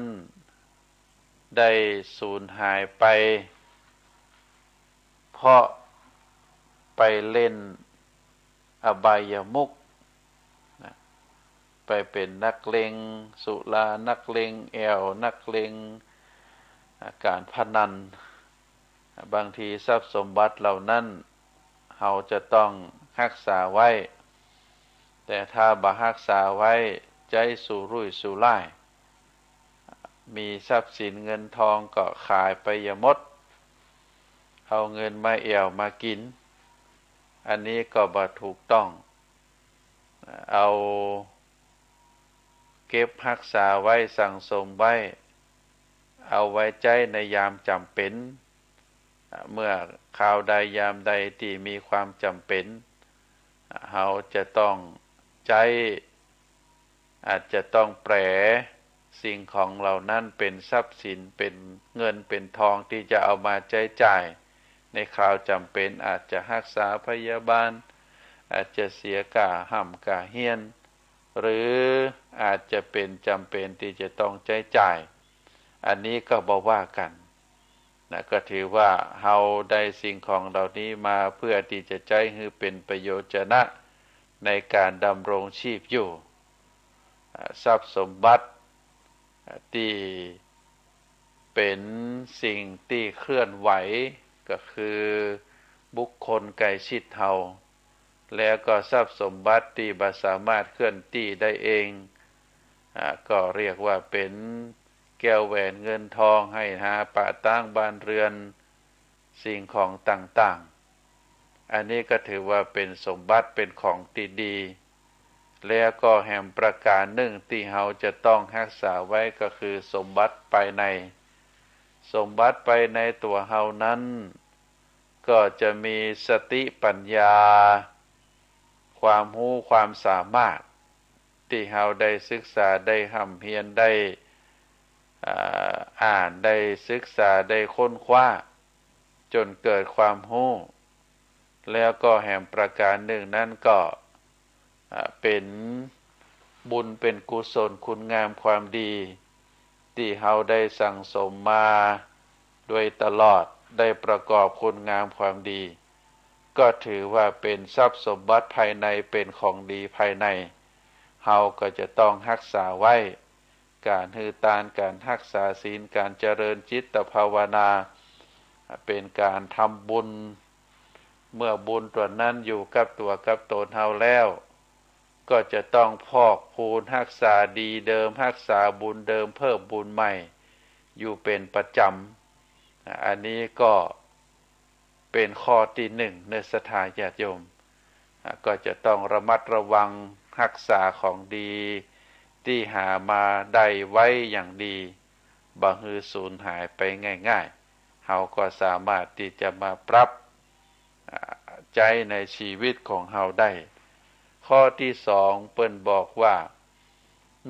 ได้สูญหายไป เพราะไปเล่นอบายมุข นะ ไปเป๋นนักเลงสุรา นักเลงแอ่ว นักเลง อ่า ก๋านพนัน บางทีทรัพย์สมบัติเหล่านั้นเฮาจะต้องฮักษาไว้ แต่ถ้าบ่ฮักษาไว้ ใจ๊สุรุ่ยสุร่าย มีทรัพย์สินเงินทองก็ขายไปหมด เอาเงินมาแอ่วมากิ๋น อันนี้ก็บ่ถูกต้อง เอาเก็บฮักษาไว้ สั่งสมไว้ เอาไว้ใจ๊ในยามจ๋ำเป๋น เมื่อคราวใดยามใดตี้มีความจ๋ำเป๋น เฮาจะต้องใจ๊ อาจจะต้องแป๋สิ่งของเหล่านั้นเป๋นทรัพย์สิน เป๋นเงินเป๋นทองตี้จะเอามาใจ๊จ่ายในคราวจ๋ำเป๋น อาจจะฮักษาพยาบาล อาจจะเสียก้าฮ่ำก้าเฮียน หรืออาจจะเป๋นจ๋ำเป๋นตี้จะต้องใจ๊จ่าย อันนี้ก็บ่ว่ากั๋น นะ ก็ถือว่าเฮาได้สิ่งของเหล่านี้มาเพื่อตี้จะใจ๊หื้อเป๋นประโยชนะในก๋านดำรงชีพอยู่ อ่า ทรัพย์สมบัติ อ่า ตี้เป๋นสิ่งตี้เคลื่อนไหว ก็คือบุคคลใกล้ชิดเฮา แล้วก็ทรัพย์สมบัติตี้บ่สามารถเคลื่อนตี้ได้เอง อ่า ก็เรียกว่าเป๋นแก้วแหวนเงินทอง ไฮ่นาป่าต๊าง บ้านเฮือน สิ่งของต่างๆ อันนี้ก็ถือว่าเป๋นสมบัติ เป๋นของตี้ดี แล้วก็แหมประก๋านนึ่งตี้เฮาจะต้องฮักษาไว้ก็คือสมบัติภายใน สมบัติภายในตั๋วเฮานั้น ก็จะมีสติปั๋ญญา ความฮู้ความสามารถ ตี้เฮาได้ศึกษา ได้ฮ่ำเฮียน ได้ อ่า อ่าน ได้ศึกษา ได้ค้นคว้า จ๋นเกิดความฮู้ แล้วก็แหมประก๋านนึ่งนั้นก็ อ่า เป๋นบุญเป๋นกุศลคุณงามความดี ตี้เฮาได้สั่งสมมาโดยตลอด ได้ประกอบคุณงามความดี ก็ถือว่าเป๋นทรัพย์สมบัติภายใน เป๋นของดีภายใน เฮาก็จะต้องฮักษาไว้ ก๋านหื้อตาน ก๋านฮักษาศีล ก๋านเจริญจิตภาวนา เป๋นก๋านทำบุญ เมื่อบุญตั๋วนั้นอยู่กับตั๋วกับต๋นเฮาแล้ว ก็จะต้องพอกพูนฮักษาดีเดิม ฮักษาบุญเดิม เพิ่มบุญใหม่อยู่เป๋นประจ๋ำ อันนี้ก็เป๋นข้อตี้นึ่งเนาะ ศรัทธาญาติโยม อ่า ก็จะต้องระมัดระวังฮักษาของดีตี้หามาได้ไว้อย่างดี บ่หื้อสูญหายไปง่ายๆ เฮาก็สามารถตี้จะมาปรับ อ่า ใจ๊ในชีวิตของเฮาได้ ข้อตี้สองเปิ้นบอกว่า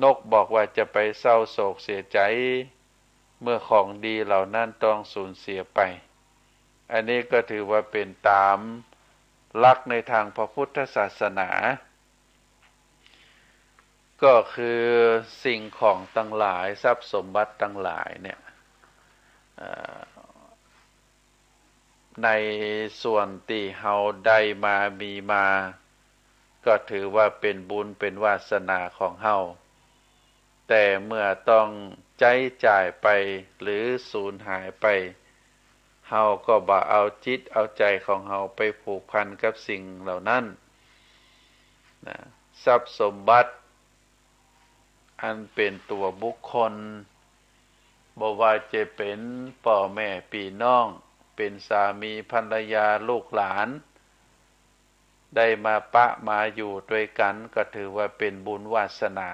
นกบอกว่าจะไปเศร้าโศกเสียใจ๋ เมื่อของดีเหล่านั้นต้องสูญเสียไป อันนี้ก็ถือว่าเป๋นต๋ามหลักในตางพระพุทธศาสนา ก็คือสิ่งของตังหลาย ทรัพย์สมบัติตังหลายเนี่ย เอ่อ ในส่วนตี้เฮาได้มามีมา ก็ถือว่าเป๋นบุญเป๋นวาสนาของเฮา แต่เมื่อต้องใจ๊จ่ายไปหรือสูญหายไป เฮาก็บ่เอาจิตเอาใจ๋ของเฮาไปผูกพันกับสิ่งเหล่านั้นนะ ทรัพย์สมบัติ อันเป๋นตั๋วบุคคล บ่ว่าจะเป๋นป้อแม่ปี้น้อง เป๋นสามีภรรยาลูกหลาน ได้มาปะมาอยู่ตวยกั๋น ก็ถือว่าเป๋นบุญวาสนา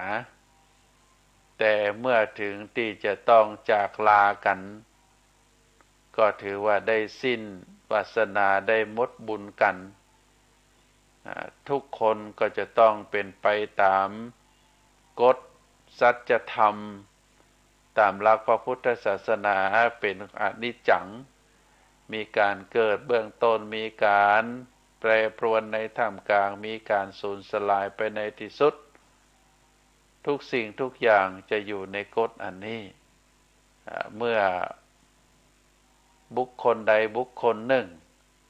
แต่เมื่อเถิงตี้จะต้องจากลากั๋น ก็ถือว่าได้สิ้นวาสนา ได้หมดบุญกั๋น อ่า ทุกคนก็จะต้องเป๋นไปต๋ามกฎสัจธรรม ต๋ามหลักพระพุทธศาสนาเป๋นอนิจจัง มีก๋านเกิดเบื้องต้น มีก๋านแปรปรวนในท่ามกลาง มีก๋านสูญสลายไปในตี้สุด ทุกสิ่งทุกอย่างจะอยู่ในกฎอันนี้ อ่า เมื่อบุคคลใดบุคคลนึ่ง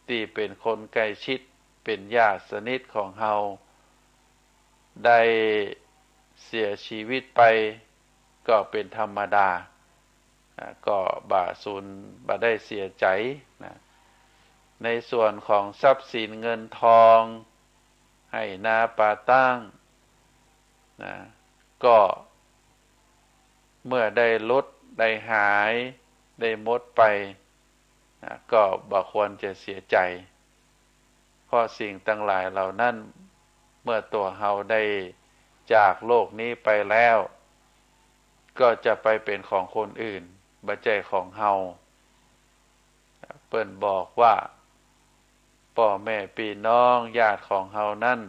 ตี้เป๋นคนใก้ชิด เป๋นญาติสนิทของเฮา ได้เสียชีวิตไป ก็เป๋นธรรมดา อ่า ก็บ่สูญ บ่ได้เสียใจ๋นะ ในส่วนของทรัพย์สินเงินทอง ไฮ่นาป่าตางนะ ก็เมื่อได้หลุด ได้หาย ได้หมดไป นะ ก็บ่ควรจะเสียใจ๋ เพราะสิ่งตังหลายเหล่านั้น เมื่อตั๋วเฮาได้จากโลกนี้ไปแล้ว ก็จะไปเป๋นของคนอื่น บ่ใจ้ของเฮา เปิ้นบอกว่า ป้อแม่ปี้น้องญาติของเฮานั้น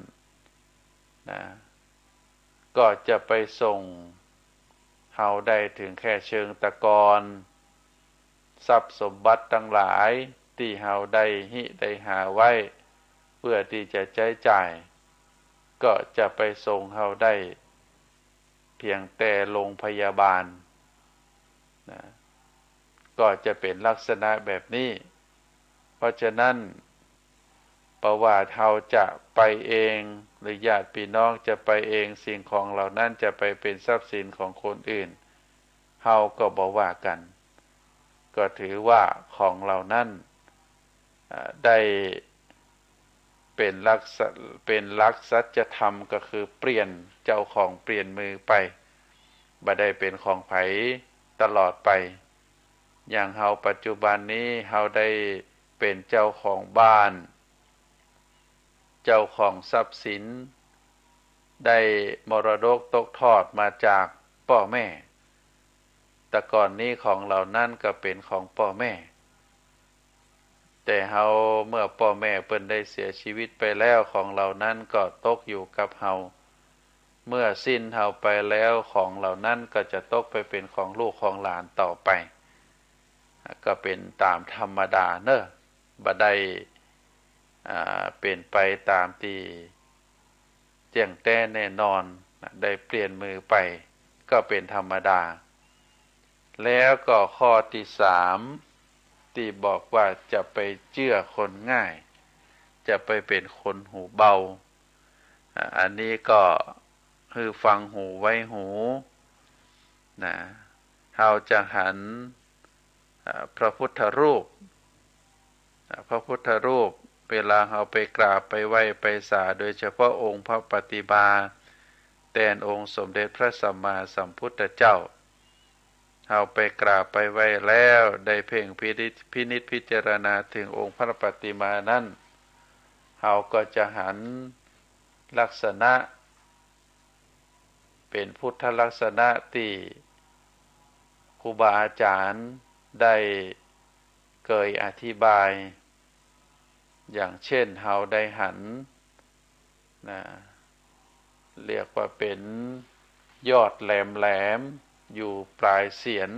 นะ ก็จะไปส่งเฮาได้เถิงแค่เชิงตะกอน ทรัพย์สมบัติตังหลายตี้เฮาได้ฮิได้หาไว้ เปื้อตี้จะใจ๊จ่าย ก็จะไปส่งเฮาได้ เปียงแต่โรงพยาบาลนะ ก็จะเป๋นลักษณะแบบนี้ เพราะฉะนั้น บ่ว่าเฮาจะไปเอง หรือญาติปี้น้องจะไปเอง สิ่งของเหล่านั้นจะไปเป๋นทรัพย์สินของคนอื่น เฮาก็บ่ว่ากั๋น ก็ถือว่าของเหล่านั้น อ่า ได้เป๋นหลักสัจ เป๋นหลักสัจธรรม ก็คือเปลี่ยนเจ้าของเปลี่ยนมือไป บ่ได้เป๋นของใผตลอดไป อย่างเฮาปัจจุบันนี้ เฮาได้เป๋นเจ้าของบ้าน เจ้าของทรัพย์สิน ได้มรดกตกทอดมาจากป้อแม่ แต่ก่อนนี้ของเหล่านั้นก็เป๋นของป้อแม่ แต่เฮา เมื่อป้อแม่เปิ้นได้เสียชีวิตไปแล้ว ของเหล่านั้นก็ตกอยู่กับเฮา เมื่อสิ้นเฮาไปแล้ว ของเหล่านั้นก็จะตกไปเป๋นของลูกของหลานต่อไป ก็เป๋นต๋ามธรรมดาเนาะ บ่ได้ อ่า เป๋นไปต๋ามตี้แจ้งแต๊แน่นอนนะ ได้เปลี่ยนมือไป ก็เป๋นธรรมดา แล้วก็ข้อตี้สาม ตี้บอกว่าจะไปเจื้อคนง่าย จะไปเป๋นคนหูเบา อ่า อันนี้ก็หื้อฟังหูไว้หูนะ เฮาจะหัน อ่า พระพุทธรูป อ่า พระพุทธรูป เวลาเฮาไปกราบไปไหว้ไปสา โดยเฉพาะองค์พระปฏิมา แตนองค์สมเด็จพระสัมมาสัมพุทธเจ้า เฮาไปกราบไปไหว้แล้ว ได้เพ่งพินิจ พินิจพิจารณาเถิงองค์พระปฏิมานั้น เฮาก็จะหันลักษณะ เป๋นพุทธลักษณะตี้ครูบาอาจ๋ารย์ได้เกยอธิบาย อย่างเช่น เฮาได้หันนะ เรียกว่าเป๋นยอดแหลมๆ อยู่ปลายเศียร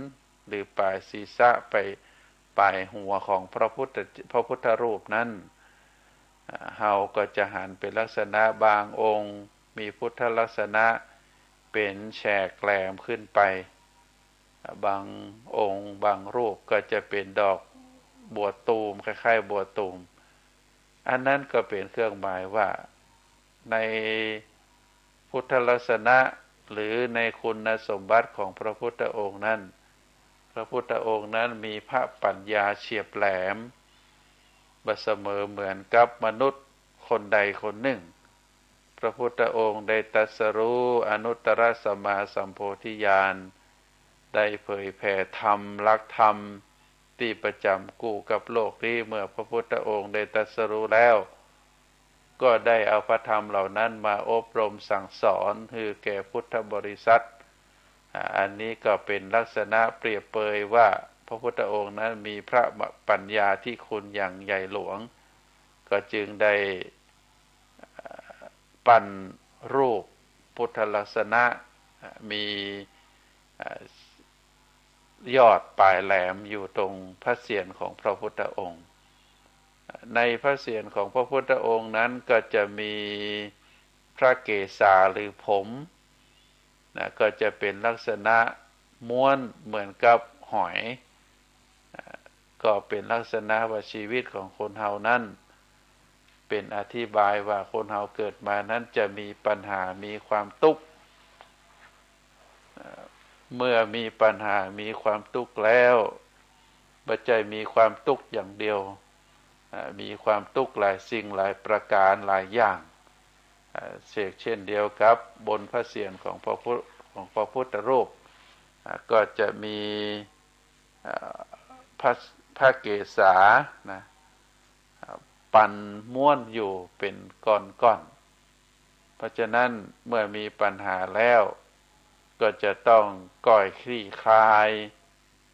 หรือปลายศีรษะ ไปปลายหัวของพระพุทธ พระพุทธรูปนั้น อ่า เฮาก็จะหันเป๋นลักษณะ บางองค์มีพุทธลักษณะ เป๋นแฉกแหลมขึ้นไป บางองค์บางรูปก็จะเป๋นดอกบัวตูม คล้ายๆ บัวตูม อันนั้นก็เป๋นเครื่องหมายว่า ในพุทธลักษณะ หรือในคุณสมบัติของพระพุทธองค์นั้น พระพุทธองค์นั้นมีพระปัญญาเฉียบแหลม บ่เสมอเหมือนกับมนุษย์คนใดคนนึ่ง พระพุทธองค์ได้ตรัสรู้อนุตตรสัมมาสัมโพธิญาณ ได้เผยแผ่ธรรม หลักธรรมตี้ประจ๋ำกู้กับโลกนี้ เมื่อพระพุทธองค์ได้ตรัสรู้แล้ว ก็ได้เอาพระธรรมเหล่านั้นมาอบรมสั่งสอนหื้อแก่พุทธบริษัท อ่า อันนี้ก็เป๋นลักษณะเปรียบเปยว่าพระพุทธองค์นั้นมีพระปัญญาธิคุณอย่างใหญ่หลวง ก็จึงได้ อ่า ปั้นรูปพุทธลักษณะ อ่า มี อ่า ยอดป๋ายแหลมอยู่ตรงพระเศียรของพระพุทธองค์ ในพระเศียรของพระพุทธองค์นั้นก็จะมีพระเกศาหรือผมนะ ก็จะเป๋นลักษณะม้วนเหมือนกับหอย อ่า ก็เป๋นลักษณะว่าชีวิตของคนเฮานั้น เป๋นอธิบายว่าคนเฮาเกิดมานั้นจะมีปัญหา มีความตุ๊กข์ อ่า เมื่อมีปัญหา มีความตุ๊กข์แล้ว บ่ใจ้มีความตุ๊กข์อย่างเดียว อ่า มีความตุ๊กข์หลายสิ่งหลายประก๋านหลายอย่าง อ่า เชกเช่นเดียวกับบนพระเศียรของพระพุทธ ของพระพุทธรูป อ่า ก็จะมี อ่า พระ พระเกศานะ อ่า ปันม้วนอยู่เป๋นก้อนๆ เพราะฉะนั้นเมื่อมีปัญหาแล้ว ก็จะต้องก้อยคลี่คลาย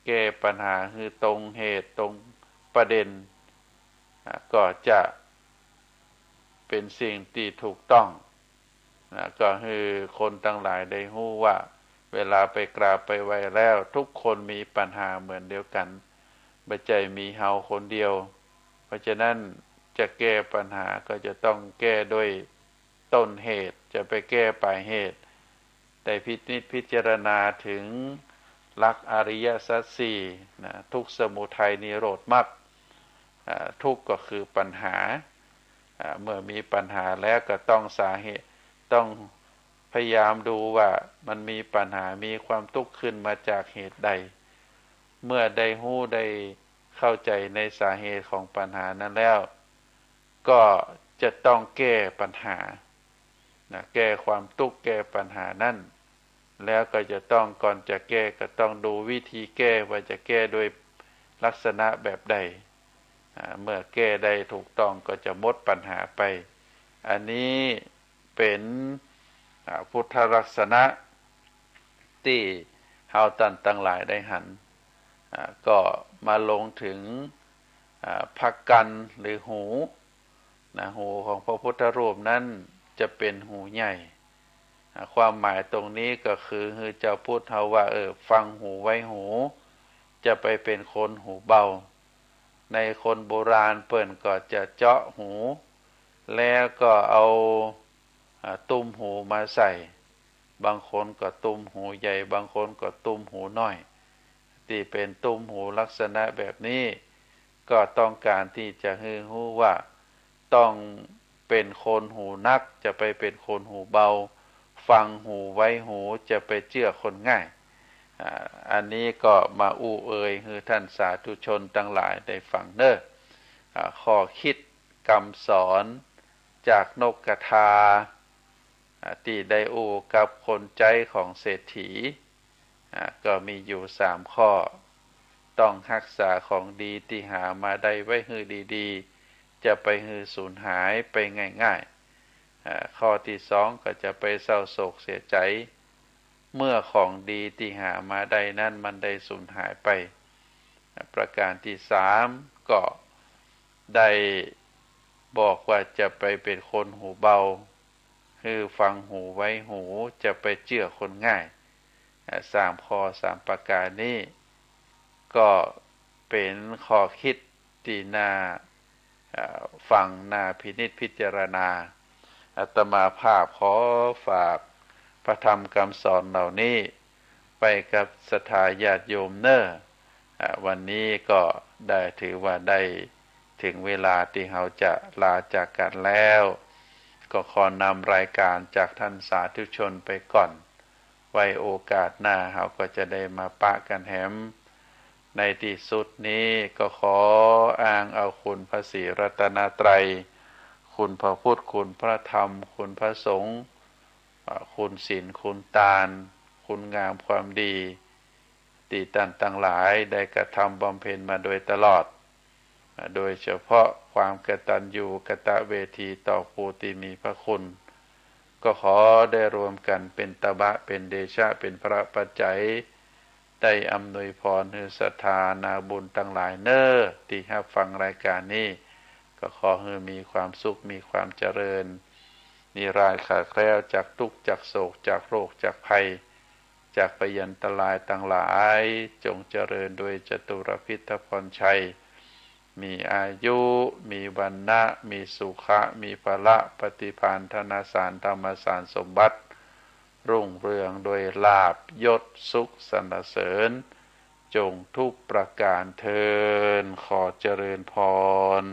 แก้ปัญหาหื้อตรงเหตุตรงประเด็น อ่า ก็จะเป๋นสิ่งตี้ถูกต้อง นะ ก็หื้อคนตังหลายได้ฮู้ว่า เวลาไปกราบไปไหว้แล้ว ทุกคนมีปัญหาเหมือนเดียวกั๋น บ่ใจ้มีเฮาคนเดียว เพราะฉะนั้นจะแก้ปัญหาก็จะต้องแก้ด้วยต้นเหตุ จะไปแก้ป๋ายเหตุ ได้พินิจพิจารณาถึงหลักอริยสัจสี่นะ ทุกข์สมุทัยนิโรธมรรค อ่า ทุกข์ก็คือปัญหา อ่า เมื่อมีปัญหาแล้วก็ต้องสาเหตุ ต้องพยายามดูว่ามันมีปัญหา มีความตุ๊กข์ขึ้นมาจากเหตุใด เมื่อได้ฮู้ได้เข้าใจ๋ในสาเหตุของปัญหานั้นแล้ว ก็จะต้องแก้ปัญหานะ แก้ความตุ๊กข์ แก้ปัญหานั้น แล้วก็จะต้อง ก่อนจะแก้ก็ต้องดูวิธีแก้ว่าจะแก้โดยลักษณะแบบใด อ่า เมื่อแก้ได้ถูกต้องก็จะหมดปัญหาไป อันนี้เป๋น อ่า พุทธลักษณะตี้เฮาต้านตังหลายได้หัน อ่า ก็มาลงถึง อ่า พระกรรหรือหูนะ หูของพระพุทธรูปนั้นจะเป๋นหูใหญ่ อ่า ความหมายตรงนี้ก็คือหื้อเจ้าพุทธเฮาว่า เออ ฟังหูไว้หู จะไปเป๋นคนหูเบา ในคนโบราณเปิ้นก็จะเจาะหู แล้วก็เอา อ่า ตุ้มหูมาใส่ บางคนก็ตุ้มหูใหญ่ บางคนก็ตุ้มหูน้อย ตี้เป๋นตุ้มหูลักษณะแบบนี้ ก็ต้องการตี้จะหื้อฮู้ว่า ต้องเป๋นคนหูหนัก จะไปเป๋นคนหูเบา ฟังหูไว้หู จะไปเจื้อคนง่าย อ่า อันนี้ก็มาอู้เอ่ยหื้อท่านสาธุชนตังหลายได้ฟังเน่อ อ่า ข้อคิดกำสอนจากนกกระทา อ่า ตี้ได้อู้กับคนใจ๊ของเศรษฐี อ่า ก็มีอยู่สามข้อ ต้องฮักษาของดีตี้หามาได้ไว้หื้อดีๆ จะไปหื้อสูญหายไปง่ายๆ อ่า ข้อตี้สองก็จะไปเศร้าโศกเสียใจ๋ เมื่อของดีตี้หามาได้นั้นมันได้สูญหายไป อ่า ประการตี้สามก็ได้บอกว่าจะไปเป๋นคนหูเบา หื้อฟังหูไว้หู จะไปเจื้อคนง่าย อ่า สามข้อสามประการนี้ ก็เป๋นข้อคิดตี้น่า อ่า ฟัง น่าพินิจพิจารณา อาตมาภาพขอฝาก ระธรรมกำสอนเหล่านี้ไปกับศรัทธาญาติโยมเน่อ อ่า วันนี้ก็ได้ถือว่าได้เถิงเวลาตี้เฮาจะลาจากกั๋นแล้ว ก็ขอนำรายการจากท่านสาธุชนไปก่อน ไว้โอกาสหน้าเฮาก็จะได้มาปะกั๋นแหม ในตี้สุดนี้ก็ขออ้างเอาคุณพระศรีรัตนตรัย คุณพระพุทธ คุณพระธรรม คุณพระสงฆ์ อ่า คุณศีล คุณตาน คุณงามความดี ตี้ต้านตังหลายได้กระทำบำเพ็ญมาโดยตลอด อ่า โดยเฉพาะความกตัญญูกตเวทีต่อผู้ตี้มีพระคุณ ก็ขอได้รวมกั๋นเป๋นตบะ เป๋นเดชะ เป๋นพระปัจจัย ได้อำนวยพรหื้อศรัทธานาบุญตังหลายเน่อ ตี้ฮับฟังรายการนี้ ก็ขอหื้อมีความสุข มีความเจริญ นิราศขาดแคล้วจากตุ๊กข์ จากโศก จากโรค จากภัย จากพยันตรายตังหลาย จงเจริญโดยจตุรพิธพรชัย มีอายุ มีวรรณะ มีสุขะ มีพละ ปฏิภาณ ธนสาร ธรรมสาร สมบัติ รุ่งเรืองโดยลาภยศสุขสรรเสริญ จงทุกประการเทอญ ขอเจริญพร